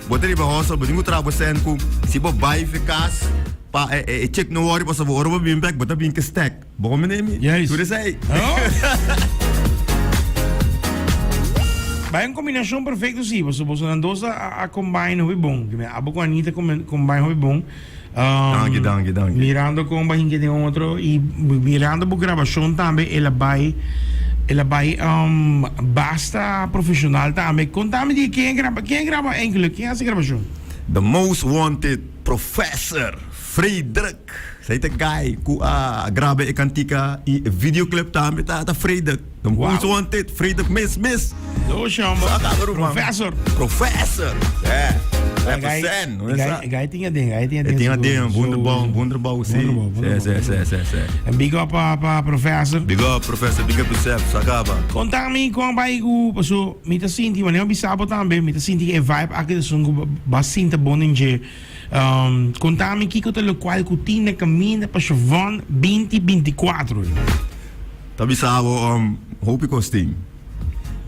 Bo ta riba hustle, bo tin ku traha bo sèn ku si bo bai fi kas pa e e chick no worry pasobra ora bo bin bèk bo ta bin ku stack. Bo komprende mi? Juist. Tur esei. Bai un kombinashon perfekto si, pasobra boso nan dos a a combine hopi bon. Abo ku Anita combine hopi bon. Danki, danki, danki. Mirando kon bo a hinka den otro i mirando bo grabashon tambe el a bai el a bai basta profeshonal tambe. Kontami di ken a graba ken a graba enkele ken a hasi grabashon? The most wanted professor Frederik Esei ta guy ku a graba e kantika i e videoclip tambe ta ta Frederik. The most wanted Frederik mes mes. Professor. Professor. Yeah. Represent. Guy tin a ding, guy tin a ding. Tin a ding, wonderbouw, wonderbouw, si. Si, si, si, si. En big up pa pa professor. Big up professor, big up yourself, sakaba. Konta mi kon bai ku paso mi ta sinti, wanneer mi bisa bo tambe, mi ta sinti e vibe aki ta esun ku ba sinta bon den dje. Konta mi kiko ta lokual ku tin na kaminda pa Chevon binti bintikuatro. Ta bisa bo hopi kos tin.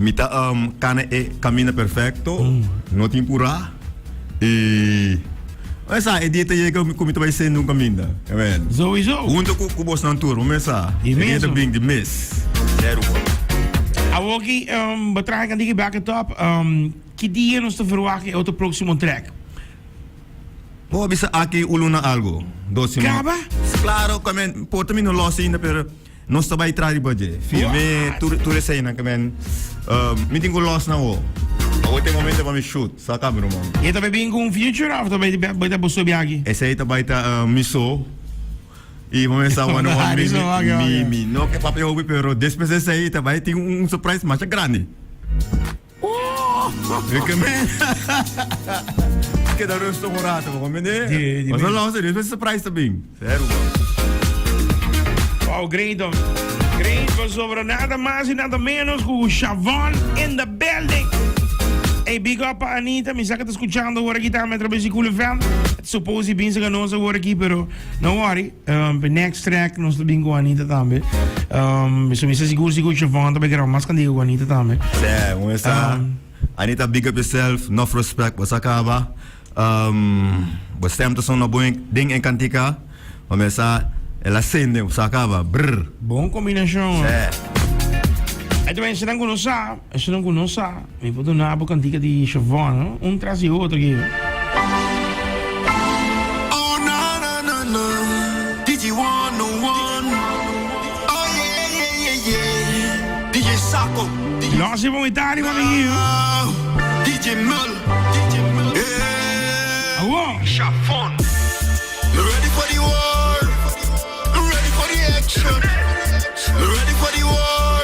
Mi ta kana e kaminda perfekto, no tin purá i esa e dia ta yega ku mi ta bai sende un kaminda. Amen. Sowieso. Hunto ku ku bosnan tur, bo mes sa. Di E dia mes. ta bin di mes. Seru bo. Awoki bo traha kanti ki back it up, ki dia nos ta verwagt e otro próksimo track? Bo a bisa aki un luna algo, dos siman. Kaba? Klaro, amen, por ta mi no los ainda, pero Nos ta bai tra riba dje. Firme tur tur eseinan ke men mi tin ku los nan wo. Awo ta e momento pa mi shoot. Sa kaba ruman. E ta bai bin ku un future of ta bai bai ta bo so biaha aki? Esei ta bai ta mi so. I bo mester sa one on one mi mi mi no ke papia hopi pero despues esei ta bai tin un surprise masha grandi. Keda rustig un rato, bo comprende? Di, di Mas mes. no, serioso, surprise ta bin. Serio, man. Wow, great hoor. Great, pasobra nada mas y nada menos cu Shavon in the building. Hey, big up pa Anita, mi sa que ta escuchando ahora aquí tambe a través di Cool FM. Suppose bin sa nos ahora aquí, pero no worry. Um, pe next track nos ta bin cu Anita tambe. Um, so mi sa sigur sigur Shavon ta bay graba mas candiga cu Anita tambe. Sí, un esa. Um, Anita, big up yourself, enough respect, bo sa caba. Um, bo stem ta sona bon den e cantica. Ma me sa, el a sende, bo sa caba. Brr. Bon combinacion. Sí. Ay también esnan cu no sa, esnan cu no sa, mi por duna bo cantica di Shavon, no? Un tras di otro aquí. Oh na na na na DJ 101 Oh yeah yeah yeah yeah DJ Sako DJ Los si bon Italia, amiguinho. DJ Mel DJ Mel Yeah Awo. Chafon Me ready for the war Me ready for the action Me ready for the war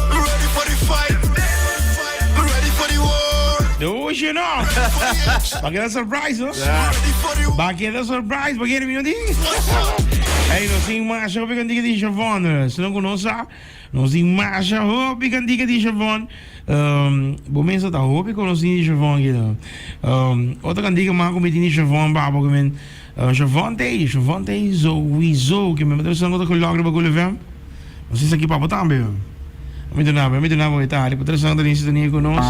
Me ready for the fight Me ready for the war Doosje no. Ba keda surprise, no? Ready for the Ba keda surprise, ba kere mi di. Hey, nos tin masha hopi kantika di Shavon. Si no konosa, nos tin masha hopi kantika di Shavon. Um, bo mensa ta hopi konosi di Shavon ki no. Um, otro kantika mas ku mi tin di Shavon ba bo men. Uh, Shavon te, Shavon te sowieso ke men. Pero sango ta gelok riba Cool FM. No sé si aki pa bo tambe. Mi duna bo, mi duna bo e tari. Pero sango ta den sintonia ku nos.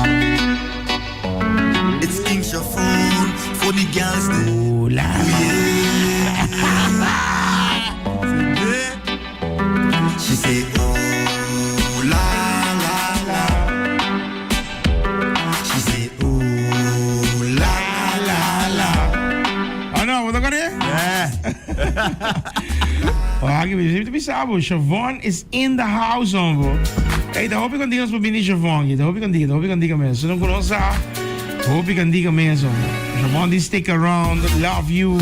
It's King Shavon for the girls dem. Hola. She say oh la la la. She say oh la la la. Oh no, bo ta kore? Wak, mi ta bisa bo, Shavon is in the house, hombo. Hey, ta hopi kantika nos por bini Shavon aki. Ta hopi kantika, ta hopi kantika mes. Si no konosa, hopi kantika mes, hombo. Shavon di stick around, love you.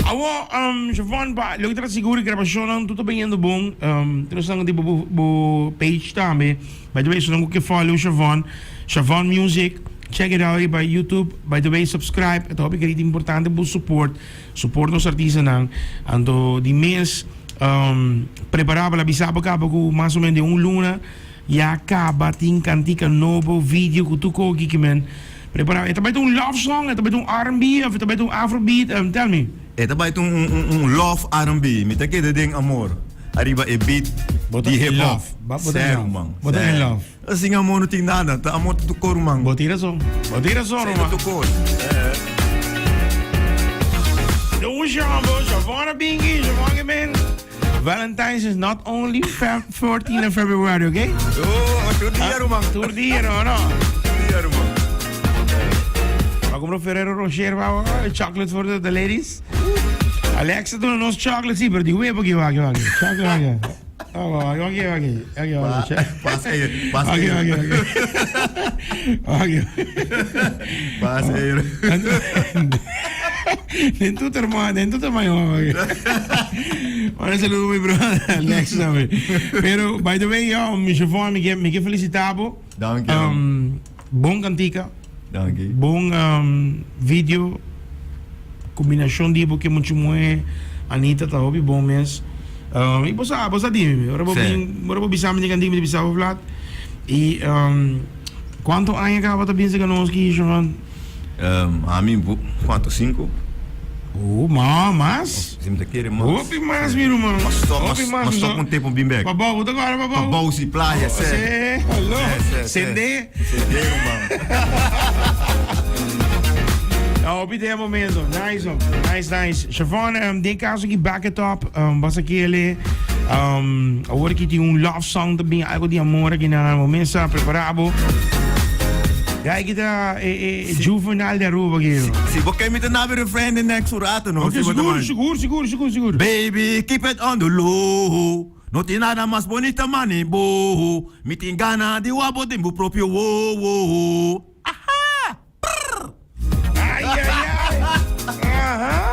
Awo, um, Shavon, pa loke ta sigur e grabashonnan tur ta bayendo bon. Um, tur esnan ku tin bo, bo, bo page tambe. By the way, esnan ku ke follow Shavon, Shavon Music, check it out riba YouTube. By the way, subscribe. E ta hopi great importante bo support. Support nos artistanan. Anto di mes um, prepara pa la bisa bo caba cu mas o menos den un luna ya caba tin cantica nobo, video cu tur koki ki men. Prepara. E ta bai ta un love song, e ta bai ta un R&B of e ta bai ta un afrobeat? Um, tell me. E ta bai ta un, un, un, un love R&B. Mi ta keda den amor. Ariba e beat Bo ta di in hip hop. love. Bo ta in Serio, love. man. Bo ta in Serio. love. Sin amor no tin nada. Ta amor ta tu cor, man. Bo tin razon. Bo tin razon, Serio ruman. tu cor. Doe Jambo, Javon Bingi, Javon Gemen. Valentine's is not only Feb 14 of February, okay? Oh, tur dia, ruman. Tur dia, no, no. Tur dia, ruman. Maar kom Ferrero Rocher, wou, chocolate voor de ladies. Alexa duna nos chocolate, sí, pero di huevo aquí, waki, waki. Chocolate, waki. Oh, waki, waki, waki. Waki, waki. Pas eier, pas Waki, eier. waki, waki. Waki. Pas eier. Den tu termo, den tu tamaño, waki. Bueno, saludo mi brother Alexa. man. Pero, by the way, yo, mi chauffeur, mi ke felicita bo. Dank je. Bon cantica. Dank je. Bon video. Combinacion di bo ke mucho muhe Anita ta hopi bon mes. Um, y bo sa, bo sa di mi. Ora bo Sí. bin, ora bo bisa mi di cantica mi ta bisa bo flat. Y um, cuanto aña caba ta bin cerca nos ki, Johan? Um, ami, bu, cuanto? Cinco? Oh, ma, mas. Si mi ta kere mas. Hopi mas, mi ruman. Mas stop, Hopi mas, mas, mas stop mi un tempo bin bek. Pa bou, bo ta gora pa bou? Pa bou si, playa, Oh, se. se, hallo. Se, se, se. Sende. Sende, ruman. Nou, hopi tempo mes, oh. Nice, oh. Nice, nice. Chevon, den caso aki Back It Up, basa kele, awor aki tin un love song ta bin, algo di amor aki na bo mesa, prepara bo. Guy ki ta e, e, e juvenal di Aruba aki. Si, si bo ken mi ta nabi refrain den next un rato, no? Ok, Si bo ta sigur, man. sigur, sigur, sigur, sigur. Baby, keep it on the low. No tin nada mas bonita mane bo. Mi tin gana di wak bo den bo propio wowo. Aha! Prrr! Ai, ai, ai. Aha.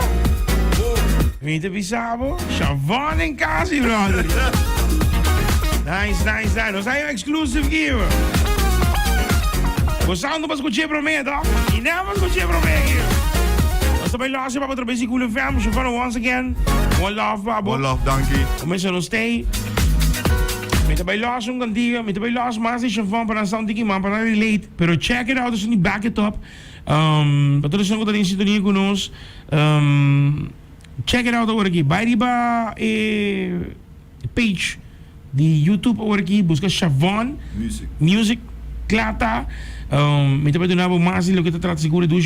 Mi ta bisa bo, Shavon en kasi, brother. Nice, nice, nice. Nos hay un exclusive aquí, bro. Bo sound pa escuché promé, toch? Y nada pa escuché promé aquí. Nos ta bay los pa otra vez y Cool FM. Shavon, once again, one love pa bo. One love, danki. Comienza nos stay. Mi ta bay los un cantiga, mi ta bay los mas di Shavon pa nan sound tiki man, pa nan relate. Pero check it out, esaki Back It Up. Um, pa tur esnan ku ta den sintonia ku nos, um, check it out awor aki. Bai riba e page di YouTube awor aki, buska Shavon Music. Music, kla ta. Um, mi ta bai duna bo mas di loke ta trata sigur e dushi.